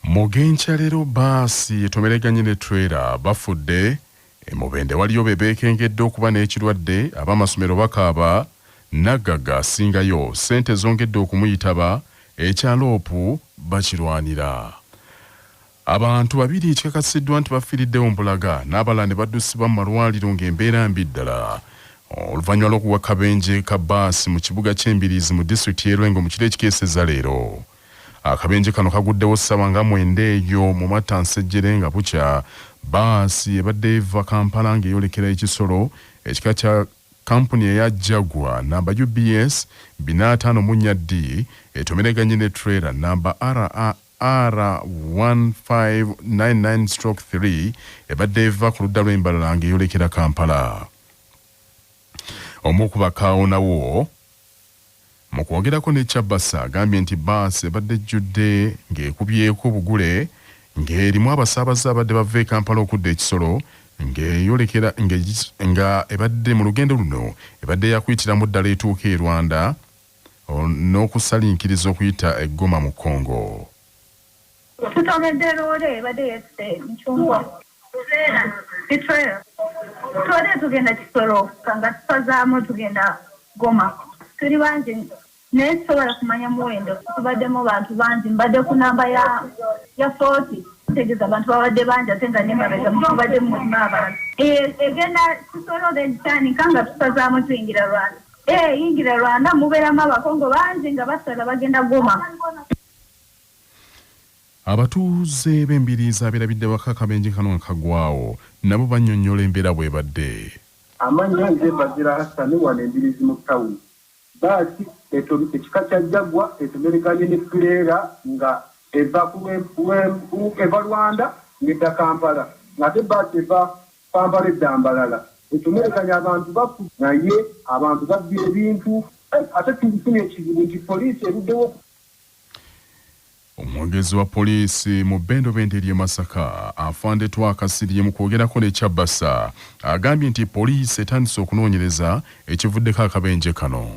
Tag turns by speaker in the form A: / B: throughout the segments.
A: Mugenkya leero bbaasi etomereganye ne trailer bafudde, e Mubende waliyo be beekengedde okuba n'ekirwadde, ab'amasomero bakaaba, Naggaga asingayo, ssente zongedde okumuyitaba, ekya loopu bakirwanira. Abantu babiri kikakasiddwa nti bafiiriddewo mbulaga n'abalala ne baddusibwa mu malwaliro ng'embeera mbi ddala oluvannyuma lw'okugwa kabenje ka bbaasi mu kibuga ky'e Mbiriizi mu disitulikiti y'e Lwengo mu kiro ekikeesezza leero. Akabenje kano kaguddewo ssaawa nga mwenda eyo mu mattansejjere nga bukya. Bbaasi ebadde eva Kampala ng'eyolekera e Kisolo ekika kya Kkampuni eya Jaguar nnamba UBS 454D etomereganye ne trailer nnamba RAR 1599/3 ebadde eva ku ludda lw'e Mbarara ng'eyolekera Kampala. Omu ku bakaawonawo mu kwogerako ne Chabasa agambye nti bbaasi ebadde ejjudde ng'ekubyeko obugule ng'erimu abasaabaze abadde bava e Kampala okudda e Kisolo ng'eyolekera nga ebadde mu lugendo luno ebadde yakuyitiramu ddala etuuke e Rwanda n'okusalinkiriza okuyita e Goma mu Congo.
B: Tutomedde loole ebadde yeetisse emicungwa. Tubadde tugenda Kisoro nga tusazaamu tugenda Goma. Tuli bangi naye sisobola kumanya muwendo. Tubaddemu bantu bangi, mbadde ku namba ya ya forty kitegeeza abantu babadde bangi ate nga n'emabega mubadde mulimu abantu. Egenda Kisoro then Kyanika nga tusazaamu tuyingira Rwanda. Eyingira Rwanda mubeeramu Abakongo bangi nga basala bagenda Goma.
A: Abatuuze b'e Mbiriizi abeerabidde waka akabenje kano nga kagwawo nabo bannyonnyola embeera bw'ebadde.
C: Amannya nze Bazira Hassan wano e Mbiriizi mu ttawuni. Bbaasi ekika kya Jaguar etomereganye ne ttuleera nga eva ku eva Rwanda ng'edda Kampala ng'ate bbaasi eva Kampala edda Mbarara. Etomereganye abantu bafu naye abantu babbye ebintu ate tufunye ekizibu nti poliisi eruddewo.
A: Omwogezi wa poliisi mu bbendobendo ery'e Masaka, Afande Twaha Kasirye mu kwogerako ne Chabasa agambye nti poliisi etandise okunoonyereza ekivuddeko akabenje kano.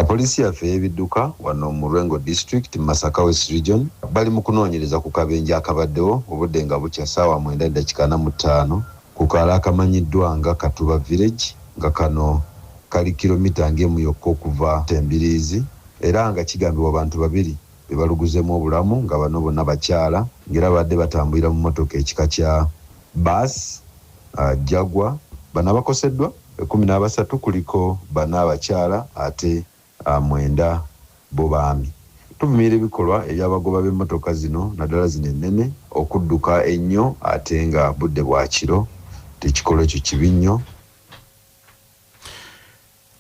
D: Poliisi yaffe ey'ebidduka wano mu Lwengo District mu Masaka West Region bali mu kunoonyereza ku kabenje akabaddewo obudde nga bukya ssaawa mwenda n'eddakiika ana mu ttaano ku kaalo akamanyiddwa nga Katuba Village nga kano kali kiromita ng'emu yokka okuva e Mbiriizi era nga kigambibwa bantu babiri bebaluguzemu obulamu nga bano bonna bakyala ng'era babadde batambulira mu mmotoka ekika kya Bus Jaguar. Bano abakoseddwa ekkumi n'abasatu kuliko bana abakyala ate mwenda bo baami. Tuvumirira ebikolwa eby'abagoba b'emmotoka zino naddala zino ennene okudduka ennyo ate nga budde bwa kiro nti ekikolwa ekyo kibi nnyo.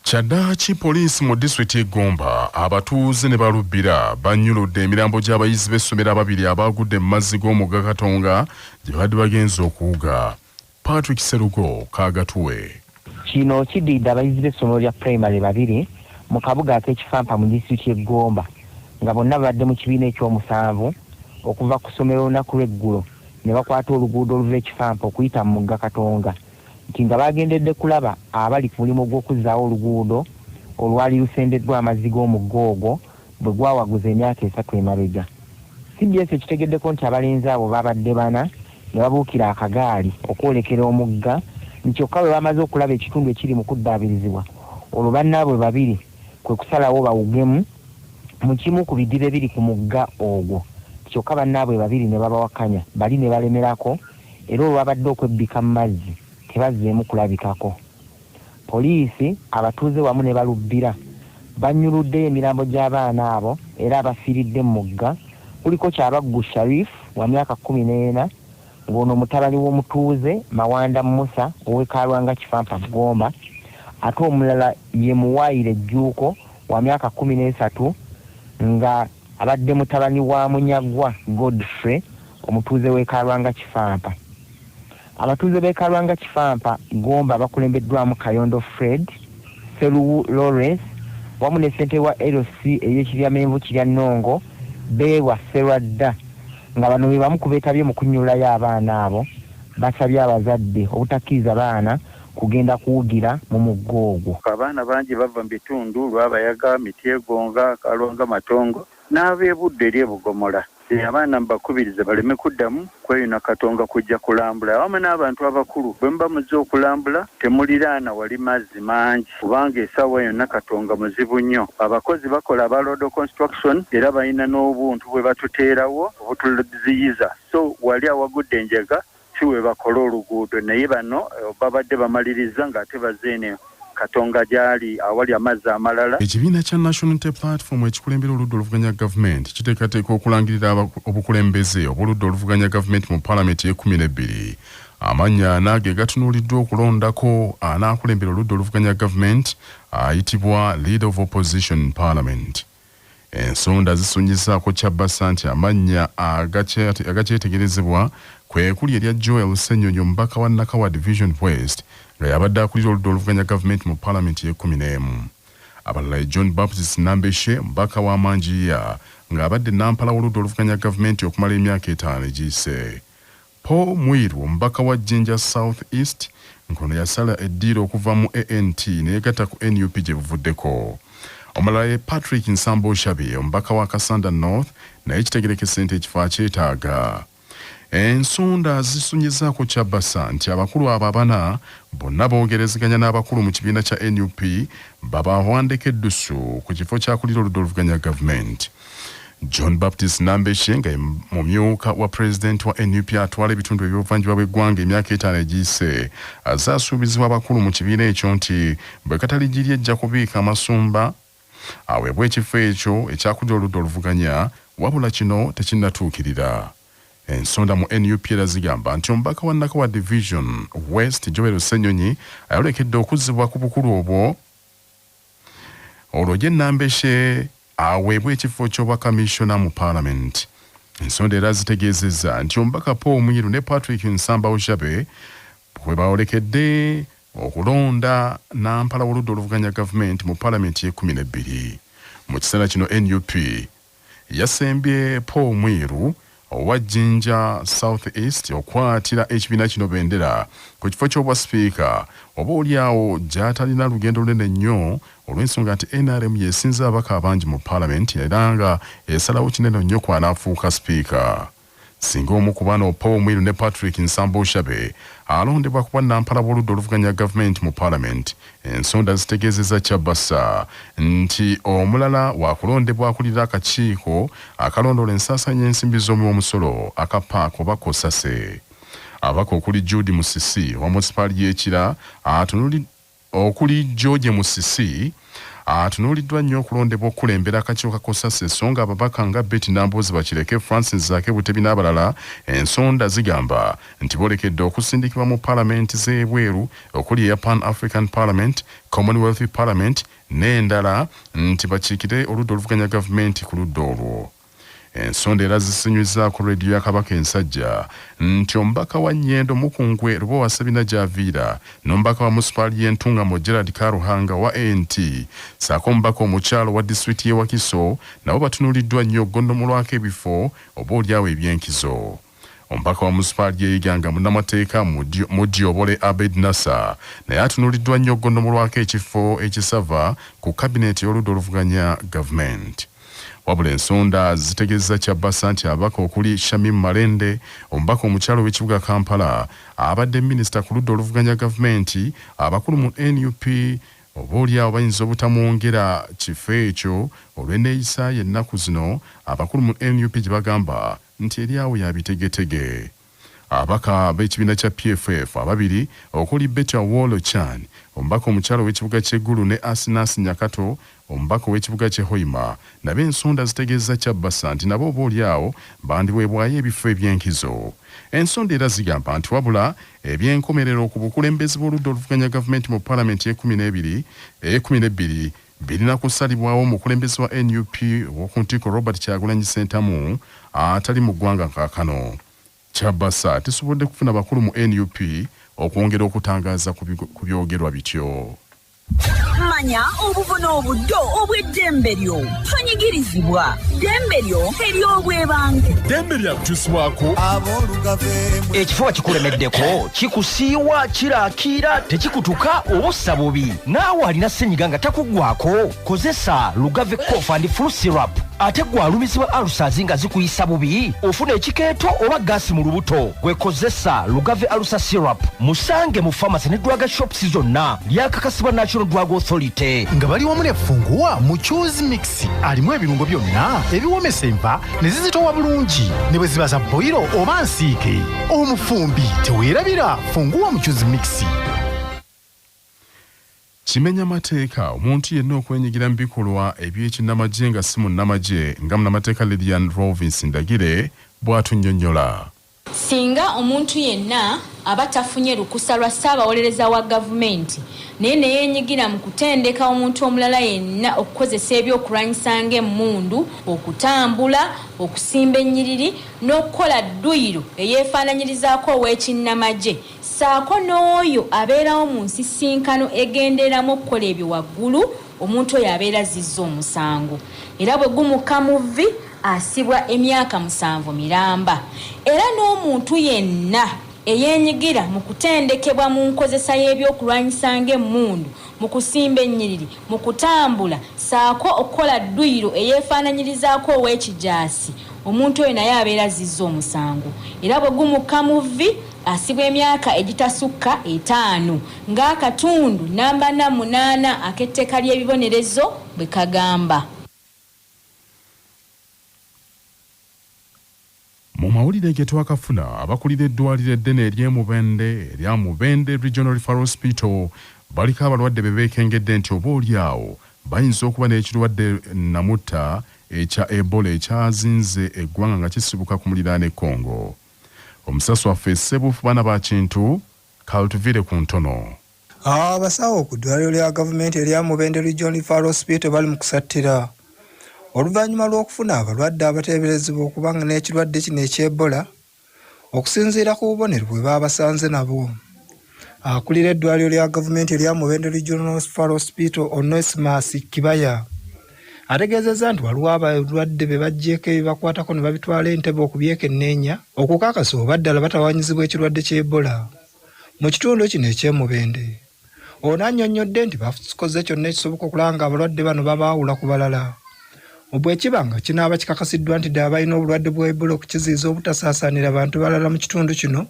A: Kyaddaaki poliisi mu disitulikiti y'e Gomba abatuuze ne balubbira bannyuludde emirambo gy'abayizi b'essomero ababiri abaagudde mu mazzi g'omugga Katonga gye babadde bagenze okuwuga. Patrick Sserugo kaagatuwe.
E: Kino kiddiridde abayizi b'essomero lya pulayimale babiri mu kabuga ak'e Kifampa mu disitulikiti y'e Gomba nga bonna babadde mu kibiina eky'omusanvu okuva ku ssomero olunaku lw'eggulo ne bakwata oluguudo oluva e Kifampa okuyita mu mugga Katonga nti nga baagendedde kulaba abali ku mulimu gw'okuzzaawo oluguudo olwali lusendeddwa amazzi g'omugga ogwo bwe gwawaguza emyaka esatu emabega. Cbs ekitegeddeko nti abalenzi abo baabadde bana ne babuukira akagaali okwolekera omugga nti kyokka bwe baamaze okulaba ekitundu ekiri mu kuddaabirizibwa olwo bannaabwe babiri kwe kusalawo bawugemu mu kimu ku bidiba ebiri ku mugga ogwo nti kyokka bannaabwe babiri ne babawakanya bali ne balemerako era olwabadde okwebbika mu mazzi tebazzeemu kulabikako. Poliisi, abatuuze wamu ne balubbira bannyuluddeyo emirambo gy'abaana abo era abafiiridde mu mugga kuliko Kyabaggu Sharif wa myaka 14 ng'ono mutabani w'omutuuze Mawanda Musa ow'e Kalwanga Kifampa Gomba ate omulala ye Muwaayire Jjuuko wa myaka 13 nga abadde mutabani wa Munyagwa Godfrey omutuuze w'e Kalwanga Kifampa. Abatuuze b'e Kalwanga Kifampa, Gomba abakulembeddwamu Kayondo Fred, Sseruwu Lawrence wamu ne ssentebe wa LC ey'e Kiryamenvu Kiryannongo Beerwa Sserwadda nga bano be bamu ku beetabye mu kunnyululayo abaana abo Basabye abazadde obutakkiriza baana kugenda kuwugira mu mugga ogwo.
F: Abaana bangi bava mu bitundu Lwabayaga, Mityegonga, Kalwanga Matongo n'ab'e Buddu eri e Bugomola. Abaana mbakubiriza baleme kuddamu kweyuna Katonga kujja kulambula awamu n'abantu abakulu bwe muba muzze okulambula temuliraana wali mazzi mangi kubanga essaawa yonna Katonga muzibu nnyo. Abakozi bakola aba Road Construction era balina n'obuntu bwe batuteerawo obutuziyiza so wali awagudde enjega si we bakola oluguudo naye bano babadde bamalirizza ng'ate bazze eno Katonga gy'ali awali amazzi amalala.
A: Ekibiina kya National Unity Platform ekikulembera oludda oluvuganya gavumenti kiteekateeka okulangirira obukulembeze obw'oludda oluvuganya gavumenti mu palamenti y'ekkumi n'ebbiri. Amannya ana ge gatunuuliddwa okulondako anaakulembera oludda oluvuganya gavumenti ayitibwa Leader of Opposition in Parliament. Ensonda zisunyizaako Kyabassa nti amannya agakyetegerezebwa kwe kuli erya Joel Ssenyonyi omubaka wa Nakawa Division West nga y'abadde akulira oludda oluvuganya gavumenti mu palamenti y'ekkumi n'emu. Abalala ye John Baptist Nambeshe omubaka wa Manjiya ng'abadde nampala w'oludda oluvuganya gavumenti okumala emyaka etaano egiyise. Paul Mwiru omubaka wa Jinja South East ng'ono yasala eddiiro okuva mu ANT ne yeegatta ku nup gye buvuddeko. Omulala ye Patrick Nsamba Oshabe omubaka wa Kassanda North naye kitegerekese nti ekifo akyetaaga. Ensonda zisunyizaako Kyabasa nti abakulu abo abana bonna boogerezeganya n'abakulu mu kibiina kya nup babawandeko eddusu ku kifo ky'akulira oludda oluvuganya gavumenti. John Baptist Nambeshe nga ye mumyuka wa pulezidenti wa nup atwala ebitundu eby'obuvanjuba bw'eggwanga emyaka etaano egiyise azze asuubizibwa abakulu mu kibiina ekyo nti bwe kataligirye ejja kubiika amasumba aweebwe ekifo ekyo ekyakulira oludda oluvuganya wabula kino tekinnatuukirira. Ensonda mu nup era zigamba nti omubaka wa Nakawa Division West Joel Ssenyonyi ayolekedde okuzzibwa ku bukulu obwo olwo ye Nambeshe aweebwe ekifo ky'obwa kamishona mu palamenti. Ensonda era zitegeezezza nti omubaka Paul Mwiru ne Patrick Nsamba Oshabe bwe baolekedde okulonda nampala w'oludda oluvuganya gavumenti mu palamenti y'ekkumi n'ebbiri. Mu kiseera kino nup yasembye Paul Mwiru owa Jinja South East okwatira ekibiina kino bendera ku kifo ky'obwa sipiika oba oliawo gy'atalina lugendo lunene nnyo olw'ensonga nti NRM yesinze ababaka abangi mu palamenti era nga esalawo kinene nnyo kw'anaafuuka sipiika. Singa omu ku bano Paul Mwiru ne Patrick Nsamba Oshabe alondebwa kuba nampala w'oludda oluvuganya gavumenti mu palamenti, ensonda zitegeezezza Kyabassa nti omulala wakulondebwa akulira akakiiko akalondoola ensaasaanya y'ensimbi z'omuwi w'omusolo aka PAC oba Kosase. Ababaka okuli Jude Musisi owa munisipaali y'e Kira okuli George Musisi atunuuliddwa nnyo okulondebwa okukulembera akakiiko ka Cosase so nga ababaka nga Betty Nambooze Bakireke, Francis Zaake Butebi n'abalala ensonda zigamba nti boolekedde okusindikibwa mu palamenti z'ebweru okuli eya Pan African Parliament, Commonwealth Parliament n'endala nti bakiikire oludda oluvuganya gavumenti ku ludda olwo. Ensonda era zisinyizzaako Radio ya Kabaka Ensajja nti omubaka wa Nyendo Mukungwe Lubowa Ssebina gy'aviira n'omubaka wa Munisipaali y'e Ntungamo Gerald Karuhanga owa ANT ssaako omubaka omukyala owa disitulikiti y'e Wakiso nabo batunuuliddwa nnyo okugonnomolwako ebifo oba olyawo eby'enkizo. Omubaka wa Munisipaali y'e Iganga munnamateeka Mudyobole Abed Nasser naye atunuuliddwa nnyo okugonnomolwako ekifo ekisava ku kabineeti y'oludda oluvuganya gavumenti. Wabula ensonda zitegezza Kyabassa nti ababaka okuli Shamim Malende, omubaka omukyala ow'ekibuga Kampala, abadde minisita ku ludda oluvuganya gavumenti, abakulu mu nup oba olyawo bayinza obutamwongera kifo ekyo olw'enneeyisa ye ennaku zino abakulu mu nup gye bagamba nti eri awo ya bitegetege. Ababaka b'ekibiina kya PFF ababiri okuli Betty Aol Ochan, omubaka omukyala ow'ekibuga ky'e Gulu ne Asinasi Nyakato, omubaka ow'ekibuga ky'e Hoima nabo ensonda zitegeezza Kyabassa nti nabo oba oli awo bandiweebwayo ebifo eby'enkizo. Ensonda era zigamba nti wabula eby'enkomerero ku bukulembeze bw'oludda oluvuganya gavumenti mu palamenti ey'ekkumi n'ebbiri birina kusalibwawo omukulembeze wa nup ow'oku ntikko Robert Kyagulanyi Ssentamu atali mu ggwanga kaakano. Kyabassa tesobodde kufuna bakulu mu nup okwongera okutangaaza ku byogerwa bityo.
G: Manya obuvo n'obuddo obw'eddembe lyo. Tonyigirizibwa. Ddembe lyo ery'obwebange.
A: Ddembe lyakutuusibwako
H: Ekifuba kikulemeddeko, kikusiiwa, kiraakiira, tekikutuka oba ossa bubi. Naawe alina ssenyiga nga takuggwako, kozesa Lugave Cough and Flu Syrup. Ate gwe alumizibwa ulcers nga zikuyisa bubi, ofuna ekikeeto oba gaasi mu lubuto, gwe kozesa Lugave Ulcer Syrup. Musange mu pharmacy ne drug shops zonna. Lyakakasibwa National Drug Authority.
I: Nga bali wamu ne funguwa mu Choose Mix alimu ebirungo byonna ebiwoomesa enva ne zizitowa bulungi ne bwe ziba za boyiro oba nsiike. Omufumbi teweerabira funguwa mu Choose Mix.
A: Kimenya mateeka omuntu yenna okwenyigira mu bikolwa eby'ekinnamagye nga si munnamagye, nga munnamateeka Lilian Rovins Ndagire bw'atunnyonnyola.
J: Singa omuntu yenna aba tafunye lukusa lwa ssaabawolereza wa gavumenti naye ne yeenyigira mu kutendeka omuntu omulala yenna okukozesa ebyokulwanyisa ng'emmundu, okutambula, okusimba ennyiriri n'okukola dduyiro eyeefaananyirizaako ow'ekinnamagye ssaako n'oyo abeerawo mu nsisinkano egendereramu okukola ebyo waggulu, omuntu oyo abeera azzizza omusango era bwe gumukka mu vvi asibwa emyaka musanvu miramba. Era n'omuntu yenna eyeenyigira mu kutendekebwa mu nkozesa y'ebyokulwanyisa ng'emmundu, mu kusimba ennyiriri, mu kutambula ssaako okukola dduyiro eyeefaananyirizaako ow'ekijaasi, omuntu oyo naye abeera azzizza omusango era bwe gumukka mu vvi asibwa emyaka egitasukka etaano ng'akatundu nnamba ana mu munaana ak'etteeka ly'ebibonerezo bwe kagamba.
A: Mu mawulire ge twakafuna, abakulira eddwaliro eddene ery'e Mubende erya Mubende Regional Referral Hospital baliko abalwadde be beekengedde nti oba oli awo bayinza okuba n'ekirwadde nnamutta ekya Ebola ekyazinze eggwanga nga kisibuka ku muliraano e Congo. Omusasi waffe Ssebuufu Baanabakintu kaltuviire ku ntono.
K: Abasawo ku ddwaliro lya gavumenti erya Mubende Region Referral Hospital bali mu kusattira oluvannyuma lw'okufuna abalwadde abateeberezebwa okuba n'ekirwadde kino ekya Ebola okusinziira ku bubonero bwe baabasanze nabwo. Akulira eddwaliro lya gavumenti erya Mubende Regional Referral Hospital Onesmus Kibaya ategeezezza nti waliwo abalwadde be baggyeeko ebibakwatako ne babitwala e Entebbe okubyekenneenya okukakasa oba ddala batawaanyizibwa ekirwadde kya Ebola mu kitundu kino eky'e Mubende. Ono annyonnyodde nti bakoze kyonna ekisoboka okulaba nga abalwadde bano babaawula ku balala bwe kiba nga kinaaba kikakasiddwa nti ddala balina obulwadde bwa Ebola okukiziyiza obutasaasaanira bantu balala mu kitundu kino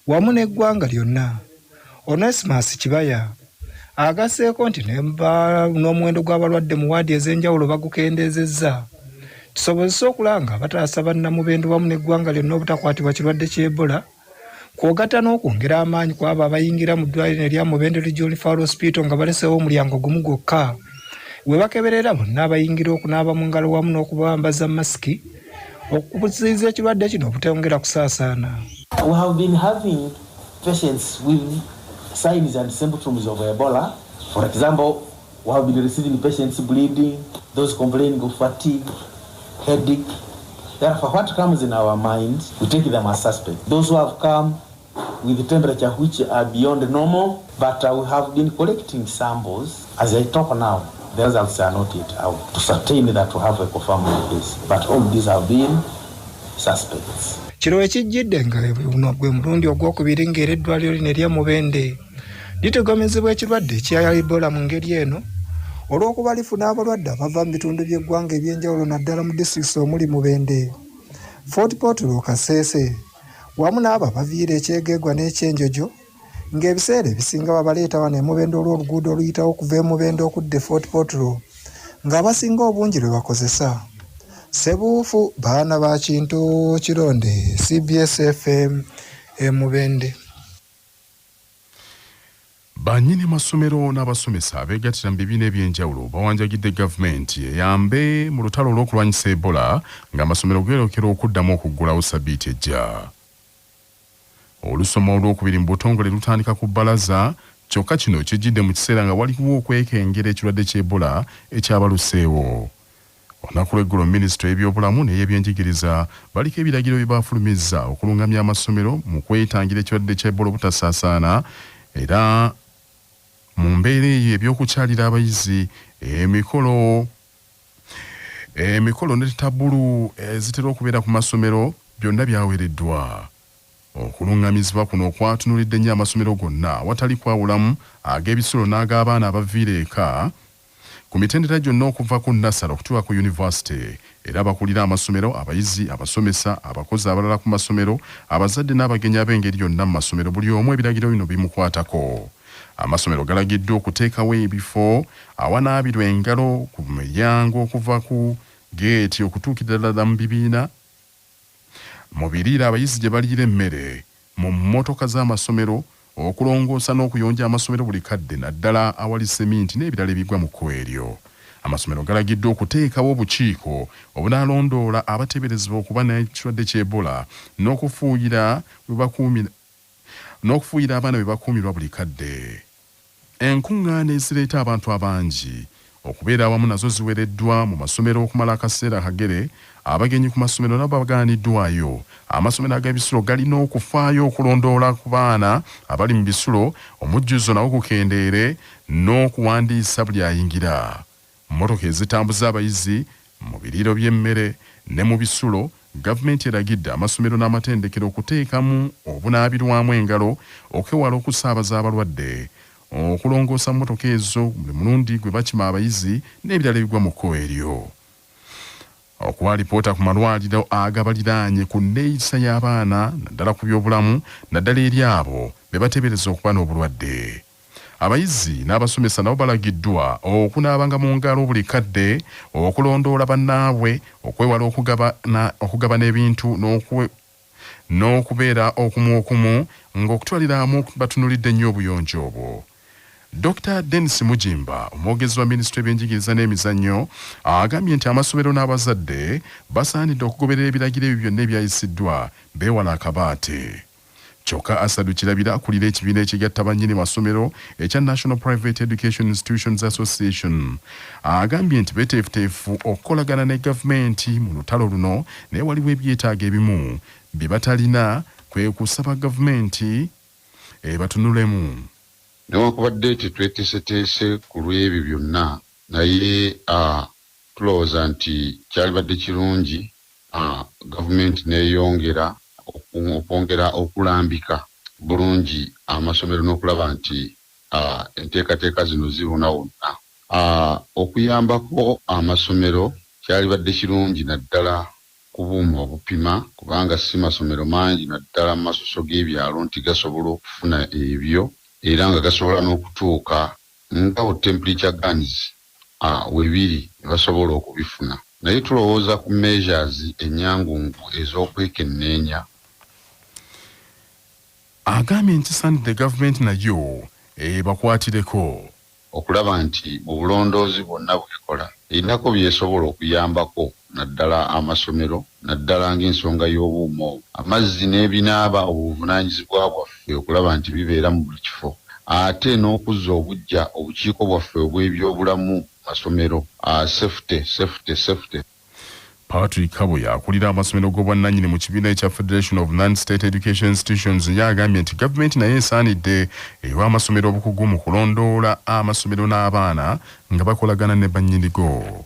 K: wamu n'eggwanga lyonna. Onesmus Kibaya agasseeko nti n'omuwendo gw'abalwadde mu waadi ez'enjawulo bagukendeezezza kisobozese okulaba nga bataasa bannamubende wamu n'eggwanga lyonna obutakwatibwa kirwadde kya Ebola, kw'ogatta n'okwongera amaanyi ku abo abayingira mu ddwaliro erya Mubende Regional Referral Hospital nga baleseewo omulyango gumu gwokka we bakeberera bonna abayingira okunaaba mu ngalo wamu n'okubambaza masiki okuziyiza ekirwadde kino obutongera kusaasaana.
L: We have been having patients with signs and symptoms of Ebola. For example, we have been receiving patients bleeding, those complaining of fatigue, headache. Therefore, what comes in our mind, we take them as suspect. Those who have come with temperature which are beyond normal, but we have been collecting samples. As I talk now, the results are not yet out to certain that we have a confirmed case. But all these have been suspects.
K: Kino ekijjidde nga guno gwe mulundi ogwokubiri ng'era eddwaliro lino erya Mubende litegomezebwa ekirwadde ekya Ebola mu ngeri eno olw'okuba lifuna abalwadde abava mu bitundu by'eggwanga eby'enjawulo naddala mu disitulikiti omuli Mubende, Fort Portal, Kasese wamu n'abo abaviira Ekyegeegwa n'Ekyenjojo ng'ebiseera ebisinga babaleeta wano e Mubende olw'oluguudo oluyitawo okuva e Mubende okudda e Fort Portal ng'abasinga obungi lwe bakozesa. Ssebuufu baana ba Kintu Kironde, CBS FM e Mubende.
A: Bannyini masomero n'abasomesa abeegattira mu bibiina eby'enjawulo bawanjagidde gavumenti eyambe mu lutalo olw'okulwanyisa Ebola ng'amasomero geerokera okuddamu okuggulawo sabbiiti ejja. Olusoma olwokubiri mu butongole lutandika ku bbalaza, kyokka kino kijjidde mu kiseera nga waliwo okwekengera ekirwadde ky'Ebola ekyabaluseewo. Olunaku lw'eggulo minisitule y'ebyobulamu n'ey'ebyenjigiriza baliko ebiragiro bye bafulumizza okulungamya amasomero mu kwetangira ekirwadde kya Ebola obutasaasaana era Mu mbeera eyo, ebyokukyalira abayizi, emikolo ne tabulu ezitera okubeera ku masomero byonna byawereddwa. Okuluŋŋamizibwa kuno okwatunulidde nnyo amasomero gonna awatali kwawulamu, ag'ebisulo n'ag'abaana abaviira eka, ku mitendera gyonna okuva ku nursery okutuuka ku yunivasite. Era abakulira amasomero, abayizi, abasomesa, abakozi abalala ku masomero, abazadde n'abagenyi ab'engeri yonna mu masomero, buli omu ebiragiro bino bimukwatako. Amasomero galagiddwa okuteekawo ebifo awanaabirwa engalo ku miryango okuva ku geeti okutuukira ddala mu bibiina, mu biriiro abayizi gye baliira emmere, mu mmotoka z'amasomero, okulongoosa n'okuyonja amasomero buli kadde, naddala awali seminti n'ebirala ebigwa mu kkubo eryo. Amasomero galagiddwa okuteekawo obukiiko obunaalondoola abateeberezebwa okuba n'ekirwadde ky'Ebola n'okufuuyira abaana bwe bakuumirwa buli kadde. Enkuŋŋaana ezireeta abantu abangi okubeera awamu nazo ziwereddwa mu masomero okumala akaseera akagere. Abagenyi ku masomero nabo bagaaniddwayo. Amasomero ag'ebisulo galina okufaayo okulondoola ku baana abali mu bisulo, omujjuzo nawo gukendeere, n'okuwandiisa buli ayingira. Mmotoka ezitambuza abayizi mu biriiro by'emmere ne mu bisulo, gavumenti eragidde amasomero n'amatendekero okuteekamu obunaabirwamu engalo okwewala okusaabaza abalwadde, okulongoosa mmotoka ezo buli mulundi gwe bakima abayizi n'ebirala ebigwa mu kkubo eryo. Okuwa alipoota ku malwaliro agabaliraanye ku nneeyisa y'abaana naddala ku byobulamu, naddala eri abo be bateebereza okuba n'obulwadde. Abayizi n'abasomesa nabo balagiddwa okunaabanga mu ngalo buli kadde, okulondoola bannaabwe, okwewala okugabana ebintu n'okubeera okumu okumu, ng'okutwalira awamu batunulidde nnyo obuyonjo obwo. Dr. Denis Mugimba, omwogezi wa minisitule y'ebyenjigiriza n'emizannyo, agambye nti amasomero n'abazadde basaanidde okugoberera ebiragiro ebyo byonna ebyayisiddwa, beewala akabaate. Kyokka Asadu Kirabira, akulira ekibiina ekigatta bannyini masomero ekya National Private Education Institutions Association, agambye nti beteefuteefu okukolagana ne gavumenti mu lutalo luno, naye waliwo ebyetaago ebimu bye batalina, kwe kusaba gavumenti ebatunulemu.
M: Newankubadde tetweteeseteese ku lw'ebyo byonna, naye tulowooza nti kyalibadde kirungi gavumenti n'eyongera okwongera okulambika bulungi amasomero n'okulaba nti enteekateeka zino zibuna wonna. Okuyambako amasomero kyalibadde kirungi, naddala ku buuma obupima, kubanga si masomero mangi naddala mu masoso g'ebyalo nti gasobola okufuna ebyo, era nga gasobola n'okutuuka nga temperature guns webiri ne basobola okubifuna. Naye tulowooza ku measures ennyangungu ez'okwekenneenya.
A: Agambye nti kisaanidde gavumenti nayo ebakwatireko
M: okulaba nti mu bulondoozi bwonna bwekola erinako byesobola okuyambako, naddala amasomero, naddala ng'ensonga y'obuuma obwo, amazzi n'ebinaaba, obuvunaanyizibwa bwaffe okulaba nti bibeera mu buli kifo, ate n'okuzza obuggya obukiiko bwaffe obw'ebyobulamu masomero. Safety, safety, safety.
A: Patrick Kabuya, akulira amasomero g'obwannannyini mu kibiina ekya Federation of Non-State Education Institutions, ye agambye nti gavumenti naye esaanidde ewa amasomero obukugu mu kulondoola amasomero n'abaana nga bakolagana ne bannyinigo.